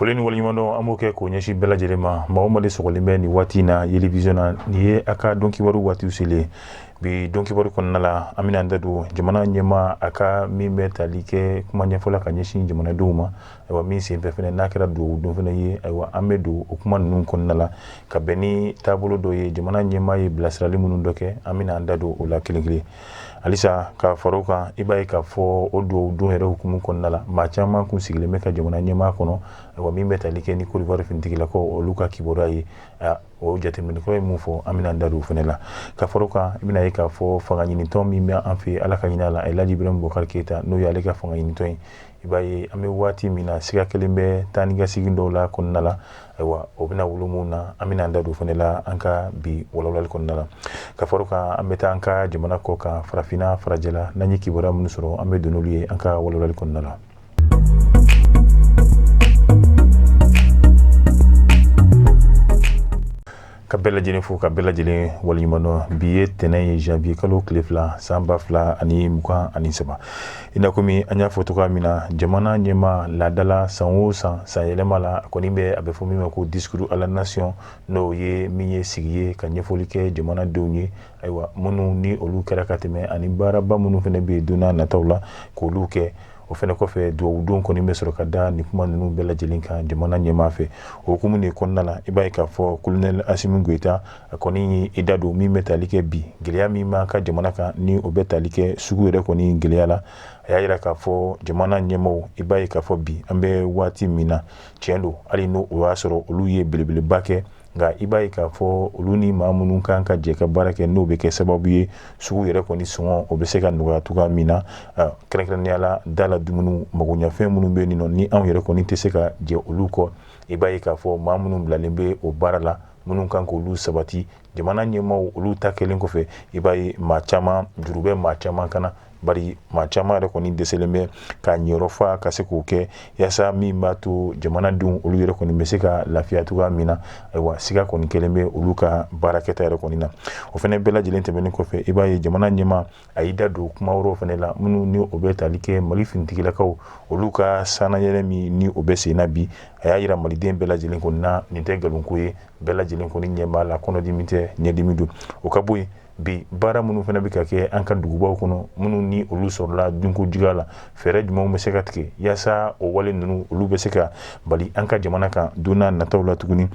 Foli ni waleɲumandɔn an b'o kɛ k'o ɲɛsin bɛɛ lajɛlen ma. Maa o maa de sɔgɔlen bɛ nin waati in na Yeli Vision na, nin ye a ka don kibaru waatiw selen. Bi don kibaru kɔnɔna la, an bɛna an da don jamana ɲɛmaa a ka min bɛ tali kɛ kuma ɲɛfɔ la ka ɲɛsin jamanadenw ma. Ayiwa, min senfɛ fɛnɛ n'a kɛra dugawu don fɛnɛ ye, ayiwa, an bɛ don o kuma ninnu kɔnɔna la ka bɛn ni taabolo dɔ ye. Jamana ɲɛmaa ye bilasirali minnu dɔ kɛ, an bɛna an da don o la kelen kelen. Halisa ka fara o kan, i b'a ye k'a fɔ o dugawu don yɛrɛ hukumu kɔnɔna la, maa caman kun sigilen bɛ ka jamana ɲɛmaa kɔnɔ. Ayiwa, min bɛ tali kɛ ni Côte d'Ivoire finitigilakaw olu ka kibaruya ye, o jateminɛkɛlaw ye mun fɔ, an bɛna an da don o fɛnɛ la. Ka fara o kan, i bɛna ye k'a fɔ fanga ɲinitɔn min bɛ an fɛ, Ala ka hinɛ a la, Elhaji Ibrahim Boubacar Keita, n'o ye ale ka fanga ɲinitɔn ye, i b'a ye an bɛ waati min na, siga kelen bɛ taa ni ka segin dɔw la kɔnɔna la. Ayiwa, o bɛna wolo mun na, an bɛna an da don fana la an ka bi walawalali kɔnɔna la. Ka fara o kan, an bɛ taa an ka jamana kɔ kan, farafinna, farajɛla, n'an ye kibaruya minnu sɔrɔ, an bɛ don n'olu ye an ka walawalali kɔnɔna la. Ka bɛɛ lajɛlen fo, ka bɛɛ lajɛlen waleɲuman dɔn. Bi ye tɛnɛn ye, janvier kalo tile 2, san 2023. I n'a komi an y'a fɔ cogoya min na, jamana ɲɛmaa laadala, san o san, san yɛlɛma la, a kɔni bɛ a bɛ fɔ min ma ko discours à la nation, n'o ye min ye sigi ye ka ɲɛfɔli kɛ jamanadenw ye. Ayiwa, minnu ni olu kɛra ka tɛmɛ ani baaraba minnu fana bɛ yen don n'a nataw la k'olu kɛ. O fana kɔfɛ, dugawudon kɔni bɛ sɔrɔ ka da nin kuma ninnu bɛɛ lajɛlen kan jamana ɲɛmaa fɛ. O hukumu de kɔnɔna la, i b'a ye k'a fɔ colonel Assimi Goïta, a kɔni ye i da don min bɛ tali kɛ bi gɛlɛya min b'an ka jamana kan, ni o bɛ tali kɛ sugu yɛrɛ kɔni gɛlɛya la. A y'a jira k'a fɔ jamana ɲɛmaaw, i b'a ye k'a fɔ bi an bɛ waati min na, tiɲɛ don, hali n'o y'a sɔrɔ olu ye belebeleba kɛ, nka i b'a ye k'a fɔ olu ni maa minnu kan ka jɛ ka baara kɛ, n'o bɛ kɛ sababu ye sugu yɛrɛ kɔni sɔngɔ o bɛ se ka nɔgɔya cogoya min na, kɛrɛnkɛrɛnnenya la da la dumuni magoɲɛfɛn minnu bɛ yen nɔ, ni anw yɛrɛ kɔni tɛ se ka jɛ olu kɔ. I b'a ye k'a fɔ maa minnu bilalen bɛ o baara la, minnu kan k'olu sabati, jamana ɲɛmaaw olu ta kɛlen kɔfɛ, i b'a ye maa caman juru bɛ maa caman kana, bari maa caman yɛrɛ kɔni dɛsɛlen bɛ ka ɲɛyɔrɔ fa ka se k'o kɛ yaasa min b'a to jamanadenw olu yɛrɛ kɔni bɛ se ka lafiya cogoya min na. Ayiwa, siga kɔni kɛlen bɛ olu ka baarakɛta yɛrɛ kɔni na. O fana bɛɛ lajɛlen tɛmɛnen kɔfɛ, i b'a ye jamana ɲɛmaa a y'i da don kuma wɛrɛw fana la, minnu ni o bɛ tali kɛ Mali finitigilakaw olu ka sannayɛlɛ min ni o bɛ sen na bi. A y'a jira maliden bɛɛ lajɛlen kɔni na, nin tɛ nkalonko ye, bɛɛ lajɛlen kɔni ɲɛ b'a la, kɔnɔdimi tɛ, ɲɛdimi don. O ka bɔ yen, bi baara minnu fana bɛ ka kɛ an ka dugubaw kɔnɔ, minnu ni olu sɔrɔla dunko juguya la, fɛɛrɛ jumɛnw bɛ se ka tigɛ yaasa o wale ninnu olu bɛ se ka bali an ka jamana kan don n'a nataw la tuguni?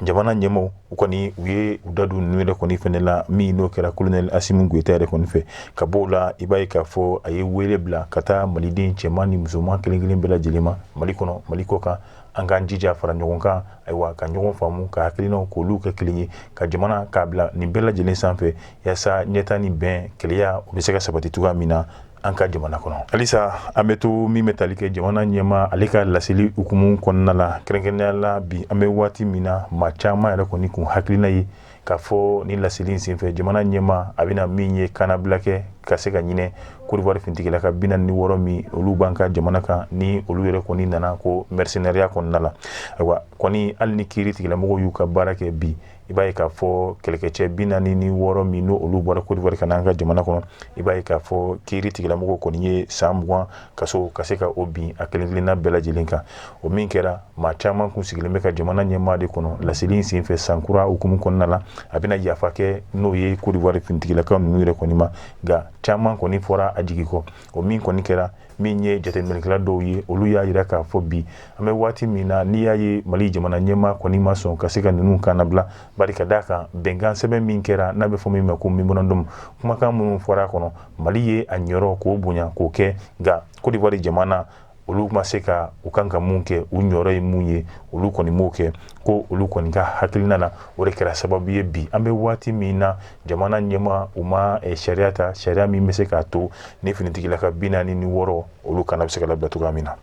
Jamana ɲɛmaaw u kɔni u ye u da don ninnu yɛrɛ kɔni fana la, min n'o kɛra colonel Assimi Goïta yɛrɛ kɔni fɛ. Ka bɔ o la, i b'a ye k'a fɔ a ye wele bila ka taa maliden cɛman ni musoman kelen kelen bɛɛ lajɛlen ma, Mali kɔnɔ, Mali kɔ kan, an k'an jija fara ɲɔgɔn kan, ayiwa, ka ɲɔgɔn faamu, ka hakilinaw k'olu kɛ kelen ye, ka jamana k'a bila nin bɛɛ lajɛlen sanfɛ, yaasa ɲɛtaa ni bɛn, kelenya, o bɛ se ka sabati cogoya min na an ka jamana kɔnɔ. Halisa an bɛ to min bɛ tali kɛ jamana ɲɛmaa ale ka laseli hukumu kɔnɔna la, kɛrɛnkɛrɛnnenya la bi an bɛ waati min na, maa caman yɛrɛ kɔni kun hakilina ye k'a fɔ ni laseli in senfɛ, jamana ɲɛmaa a bɛna min ye kannabila kɛ ka se ka ɲinɛ Côte d'Ivoire finitigilaka 46 min olu b'an ka jamana kan, ni olu yɛrɛ kɔni nana ko mercenaires kɔnɔna la. Ayiwa kɔni, hali ni kiiri tigilamɔgɔw y'u ka baara kɛ bi, i b'a ye k'a fɔ kɛlɛkɛcɛ 46 min n'o olu bɔra Côte d'Ivoire ka na an ka jamana kɔnɔ, i b'a ye k'a fɔ kiiri tigilamɔgɔw kɔni ye san 20 kaso ka se ka o bin a kelen kelenna bɛɛ lajɛlen kan. O min kɛra, maa caman kun sigilen bɛ ka jamana ɲɛmaa de kɔnɔ laseli in senfɛ sankura hukumu kɔnɔna la, a bɛna yafa kɛ n'o ye Côte d'Ivoire finitigilakaw ninnu yɛrɛ kɔni ma. Nka caman kɔni fɔra a jigi kɔ. O min kɔni kɛra, min ye jateminɛkɛla dɔw ye, olu y'a jira k'a fɔ bi an bɛ waati min na, n'i y'a ye Mali jamana ɲɛmaa kɔni ma sɔn ka se ka ninnu kannabila, bari ka d'a kan bɛnkan sɛbɛn min kɛra, n'a bɛ fɔ min ma ko memorandum, kumakan minnu fɔra a kɔnɔ, Mali ye a ɲɔrɔ k'o bonya k'o kɛ, nka Côte d'Ivoire jamana olu ma se ka u kan ka mun kɛ, u ɲɔrɔ ye mun ye, olu kɔni m'o kɛ. Ko olu kɔni ka hakilina na, o de kɛra sababu ye bi an bɛ waati min na, jamana ɲɛmaa u ma sariya ta, sariya min bɛ se k'a to ni finitigilaka 46 olu kana bɛ se ka labila cogoya min na.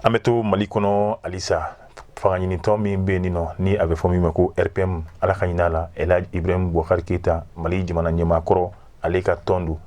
An bɛ to Mali kɔnɔ halisa. Fanga ɲinitɔn min bɛ yen nɔ, ni a bɛ fɔ min ma ko RPM, Ala ka hinɛ a la, Elhaji Ibrahim Boubacar Keita, Mali jamana ɲɛmaa kɔrɔ, ale ka tɔn don.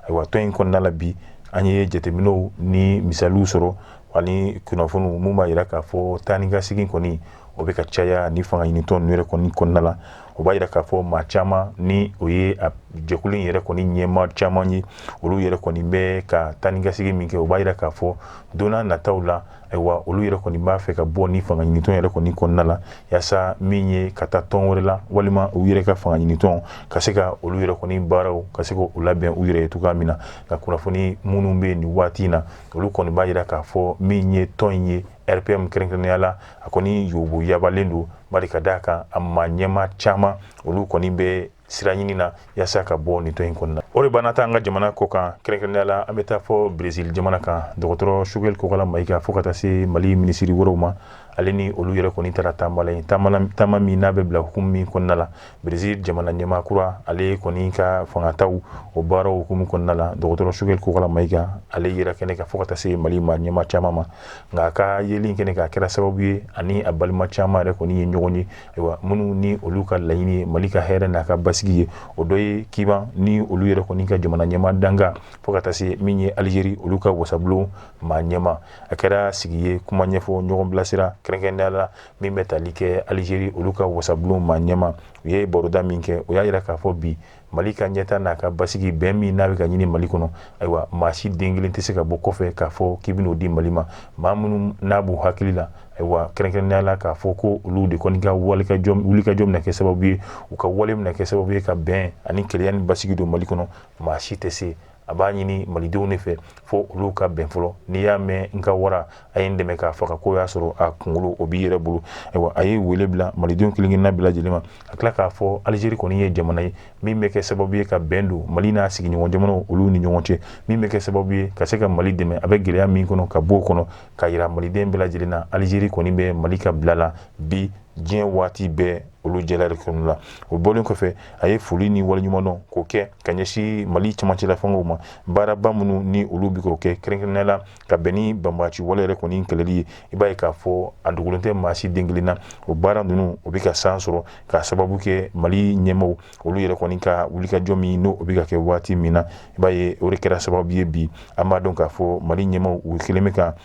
Ayiwa, tɔn in kɔnɔna la bi, an ye jateminɛw ni misaliw sɔrɔ ani kunnafoniw mun b'a jira k'a fɔ taa ni ka segin kɔni o bɛ ka caya ni fanga ɲinitɔn ninnu yɛrɛ kɔni kɔnɔna la. O b'a yira k'a fɔ maa caman ni o ye a jɛkulu in yɛrɛ kɔni ɲɛmaa caman ye, olu yɛrɛ kɔni bɛ ka taa ni ka segin min kɛ, o b'a yira k'a fɔ don nataw la, ayiwa, olu yɛrɛ kɔni b'a fɛ ka bɔ ni fanga ɲinitɔn yɛrɛ kɔni kɔnɔna la, yaasa min ye ka taa tɔn wɛrɛ la, walima u yɛrɛ ka fanga ɲinitɔn ka se ka olu yɛrɛ kɔni baaraw ka se k'u labɛn u yɛrɛ ye cogoya min na. Nka kunnafoni minnu bɛ nin waati in na, olu kɔni b'a yira k'a fɔ min ye tɔn in ye, RPM kɛrɛnkɛrɛnnenya la, a kɔni yobo yabalen don, bari ka d'a kan a maa ɲɛmaa caman, olu kɔni bɛ sira ɲini na yaasa ka bɔ nin tɔn in kɔnɔna. O de b'an ta an ka jamana kɔ kan, kɛrɛnkɛrɛnnenya la an bɛ taa fɔ Brésil jamana kan. Dɔgɔtɔrɔ Choguel Kokala Mayiga, fo ka taa se Mali minisiri wɛrɛw ma, ale ni olu yɛrɛ kɔni taara taama la yen, taama min n'a bɛ bila hukumu min kɔnɔna la, Brésil jamana ɲɛmaa kura ale kɔni ka fangataw o baaraw hukumu kɔnɔna la, dɔgɔtɔrɔ Choguel Kokala Mayiga ale yera kɛnɛ kan, fo ka taa se Mali maa ɲɛmaa caman ma. Nka a ka yeli kɛnɛ kan, a kɛra sababu ye ani a balima caman yɛrɛ kɔni ye ɲɔgɔn ye, ayiwa, minnu ni olu ka laɲini ye Mali ka hɛrɛ n'a ka basigi ye. O dɔ ye Kiban ni olu yɛrɛ kɔni ka jamana ɲɛmaa dankan, fo ka taa se min ye Alizeri olu ka wasabulon maa ɲɛmaa. A kɛra sigi ye, kuma ɲɛfɔ, ɲɔgɔn bilasira, kɛrɛnkɛrɛnnenya la min bɛ tali kɛ Alizeri olu ka wasabulon maa ɲɛmaa. U ye baroda min kɛ, o y'a yira k'a fɔ bi Mali ka ɲɛta n'a ka basigi, bɛn min n'a bɛ ka ɲini Mali kɔnɔ, ayiwa, maa si den kelen tɛ se ka bɔ kɔfɛ k'a fɔ k'i bɛn'o di Mali ma. Maa minnu n'a b'u hakili la, ayiwa, kɛrɛnkɛrɛnnenya la k'a fɔ ko olu de kɔni ka wulikajɔ bɛna kɛ sababu ye, u ka wale bɛna kɛ sababu ye ka bɛn ani kelenya ni basigi don Mali kɔnɔ, maa si tɛ se. A b'a ɲini malidenw de fɛ fo olu ka bɛn fɔlɔ. N'i y'a mɛn n ka wara a ye n dɛmɛ k'a faga, ko y'a sɔrɔ a kunkolo o b'i yɛrɛ bolo. Ayiwa, a ye wele bila malidenw kelen-kelenna bɛɛ lajɛlen ma, ka tila k'a fɔ Alizeri kɔni ye jamana ye min bɛ kɛ sababu ye ka bɛn don Mali n'a sigiɲɔgɔn jamanaw olu ni ɲɔgɔn cɛ, min bɛ kɛ sababu ye ka se ka Mali dɛmɛ a bɛ gɛlɛya min kɔnɔ ka bɔ o kɔnɔ, ka yira maliden bɛɛ lajɛlen na Alizeri kɔni bɛ Mali ka bila la bi diɲɛ waati bɛɛ olu jɛla kɔnɔ la. O bɔlen kɔfɛ, a ye foli ni waleɲumandɔn k'o kɛ ka ɲɛsin Mali cɛmancɛla fangaw ma, baaraba minnu ni olu bɛ k'o kɛ, kɛrɛnkɛrɛnnenya la ka bɛn ni banbaanci wale yɛrɛ kɔni kɛlɛli ye. I b'a ye k'a fɔ a dogolen tɛ maa si den kelen na, o baara ninnu o bɛ ka san sɔrɔ k'a sababu kɛ Mali ɲɛmaaw olu yɛrɛ kɔni ka wulikajɔ min n'o bɛ ka kɛ waati min na. I b'a ye o de kɛra sababu ye bi an b'a dɔn k'a fɔ Mali ɲɛmaaw u kɛlen bɛ ka,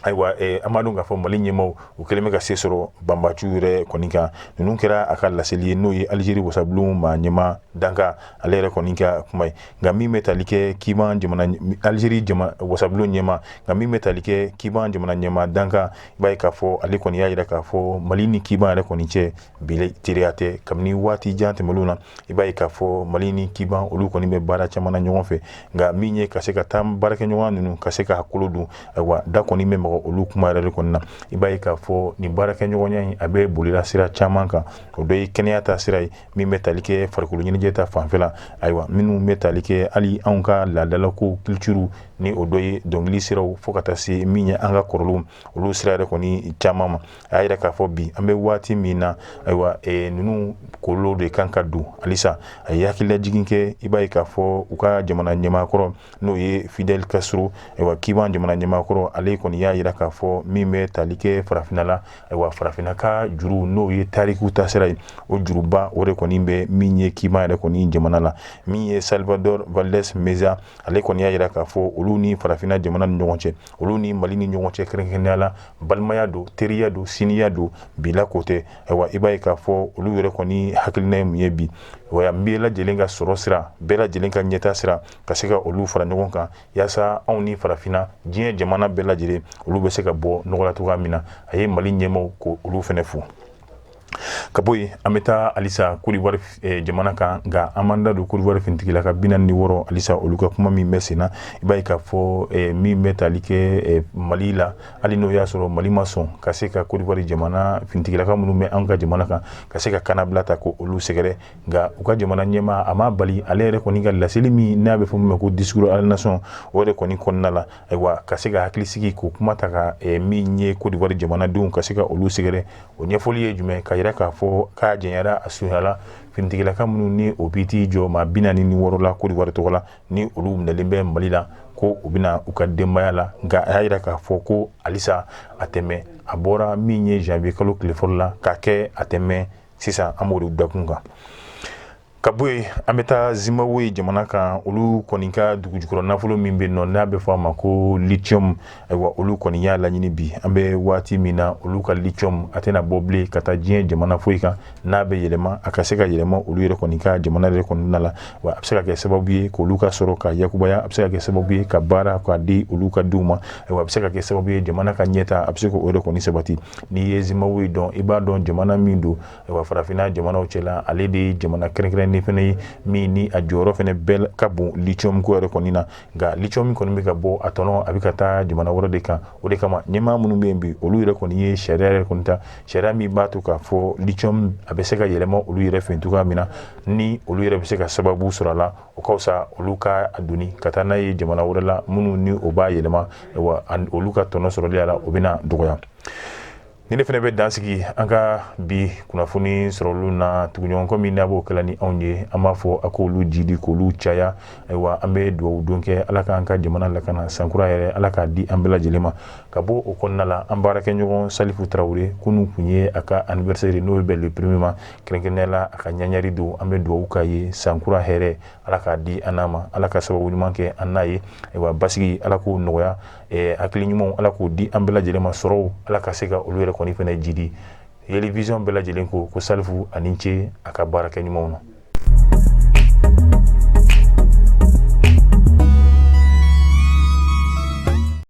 ayiwa, an b'a dɔn k'a fɔ Mali ɲɛmaaw u kɛlen bɛ ka se sɔrɔ banbaanciw yɛrɛ kɔni kan. Ninnu kɛra a ka laseli ye, n'o ye Alizeri wasabulon maa ɲɛmaa dankan ale yɛrɛ kɔni ka kuma ye. Nka min bɛ tali kɛ Kiban jamana, Alizeri wasabulon ɲɛmaa, nka min bɛ tali kɛ Kiban jamana ɲɛmaa dankan, i b'a ye k'a fɔ ale kɔni y'a jira k'a fɔ Mali ni Kiban yɛrɛ kɔni cɛ bi teriya tɛ. Kabini waati jan tɛmɛnlenw na, i b'a ye k'a fɔ Mali ni Kiban olu kɔni bɛ baara caman na ɲɔgɔn fɛ. Nka min ye ka se ka taa baarakɛɲɔgɔn ninnu ka se k'a kolo dun, ayiwa, da kɔni bɛ maga olu kuma yɛrɛ de kɔni na. I b'a ye k'a fɔ nin baarakɛɲɔgɔnya in a bɛ bolila sira caman kan. O dɔ ye kɛnɛya ta sira ye, min bɛ tali kɛ farikolo ɲɛnajɛ ta fanfɛla, ayiwa, minnu bɛ tali kɛ hali anw ka laadalako culture, ni o dɔ ye dɔnkili siraw, fo ka taa se min ye an ka kɔrɔlenw olu sira yɛrɛ kɔni caman ma. A y'a yira k'a fɔ bi an bɛ waati min na, ayiwa, ninnu kolo de kan ka don halisa. A ye hakililajigin kɛ, i b'a ye k'a fɔ u ka jamana ɲɛmaakɔrɔ, n'o ye Fidel Castro, ayiwa, Kiban jamana ɲɛmaakɔrɔ, ale kɔni y'a yira k'a fɔ min bɛ tali kɛ farafinna la, ayiwa, farafinna ka juru, n'o ye tariku taasira ye, o juruba o de kɔni bɛ min ye Kiban yɛrɛ kɔni jamana la. Min ye Salvador Valdez Meza, ale kɔni y'a yira k'a fɔ olu ni farafinna jamana ni ɲɔgɔn cɛ, olu ni Mali ni ɲɔgɔn cɛ, kɛrɛnkɛrɛnnenya la balimaya don, teriya don, siniya don, bila ko tɛ. Ayiwa, i b'a ye k'a fɔ olu yɛrɛ kɔni hakilina ye mun ye bi? Wa bɛɛ lajɛlen ka sɔrɔ sira, bɛɛ lajɛlen ka ɲɛta sira, ka se ka olu fara ɲɔgɔn kan yaasa anw ni farafinna diɲɛ jamana bɛɛ lajɛlen olu bɛ se ka bɔ nɔgɔ la cogoya min na. A ye Mali ɲɛmaaw ko olu fana fo. Ka bɔ yen, an bɛ taa halisa Côte d'Ivoire jamana kan. Nka an b'an da don Côte d'Ivoire finitigilaka 46 halisa olu ka kuma min bɛ sen na. I b'a ye k'a fɔ min bɛ tali kɛ Mali la, hali n'o y'a sɔrɔ Mali ma sɔn ka se ka Côte d'Ivoire jamana finitigilaka minnu bɛ an ka jamana kan ka se ka kanabila ta ko olu sɛgɛrɛ, nka u ka jamana ɲɛmaa a ma bali ale yɛrɛ kɔni ka laseli min n'a bɛ fɔ min ma ko discours à la nation, o yɛrɛ kɔni kɔnɔna la, ayiwa, ka se ka hakili sigi k'o kuma ta ka min ye Côte d'Ivoire jamanadenw ka se ka olu sɛgɛrɛ. O ɲɛfɔli ye jumɛn? Ka yira k'a fɔ k'a jɛnyara a surunyala, finitigilaka minnu ni o bi t'i jɔ maa 46 la Côte d'Ivoire tɔgɔ la, ni olu minɛlen bɛ Mali la, ko u bɛna u ka denbaya la. Nka a y'a yira k'a fɔ ko halisa a tɛmɛ a bɔra min ye janvier kalo tile fɔlɔ la k'a kɛ a tɛmɛ sisan, an b'o de dakun kan. Ka bɔ yen, an bɛ taa Zimbabwe jamana kan. Olu kɔni ka dugujukɔrɔ nafolo min bɛ yen nɔ, n'a bɛ fɔ a ma ko lithium, ayiwa, olu kɔni y'a laɲini bi an bɛ waati min na, olu ka lithium a tɛna bɔ bilen ka taa diɲɛ jamana foyi kan. N'a bɛ yɛlɛma, a ka se ka yɛlɛma olu yɛrɛ kɔni ka jamana yɛrɛ kɔnɔna la. Wa a bɛ se ka kɛ sababu ye k'olu ka sɔrɔ ka yakubaya, a bɛ se ka kɛ sababu ye ka baara k'a di olu ka denw ma. Ayiwa, a bɛ se ka kɛ sababu ye jamana ka ɲɛta, a bɛ se k'o yɛrɛ kɔni sabati. N'i ye Zimbabwe dɔn, i b'a dɔn jamana min don. Ayiwa, farafinna jamanaw cɛla, ale de ye jamana kɛrɛnkɛrɛnnen fana ye min ni a jɔyɔrɔ fana bɛɛ ka bon lithium ko yɛrɛ kɔni na. Nka lithium kɔni bɛ ka bɔ, a tɔnɔ a bɛ ka taa jamana wɛrɛ de kan. O de kama ɲɛmaa minnu bɛ yen bi, olu yɛrɛ kɔni ye sariya yɛrɛ kɔni ta, sariya min b'a to k'a fɔ lithium a bɛ se ka yɛlɛma olu yɛrɛ fɛ cogoya min na, ni olu yɛrɛ bɛ se ka sababu sɔrɔ a la, o ka fisa olu ka a doni ka taa n'a ye jamana wɛrɛ la minnu ni o b'a yɛlɛma. Wa olu ka tɔnɔ sɔrɔli a la, o bɛna dɔgɔya. Ni ne fana bɛ dan sigi an ka bi kunnafoni sɔrɔlu na. Tuguɲɔgɔn min n'a b'o kɛla ni anw ye, an b'a fɔ a k'olu jidi, k'olu caya. Ayiwa, an bɛ dugawu don kɛ, Ala k'an ka jamana lakana, sankura yɛrɛ Ala k'a di an bɛɛ lajɛlen ma. Ka bɔ o kɔnɔna la, an baarakɛɲɔgɔn Salifu Tarawele, kunun tun ye a ka anniversaire, n'o bɛ bɛn le premier ma, kɛrɛnkɛrɛnnenya la a ka ɲaɲari don. An bɛ dugawu k'a ye, sankura hɛrɛ Ala k'a di an n'a ma, Ala ka sababu ɲuman kɛ an n'a ye. Ayiwa, basigi Ala k'o nɔgɔya, hakili ɲumanw Ala k'o di an bɛɛ lajɛlen ma, sɔrɔw Ala ka se ka olu yɛrɛ kɔni fana jidi. Yeli Vision bɛɛ lajɛlen ko ko Salifu ani ce a ka baarakɛ ɲumanw na.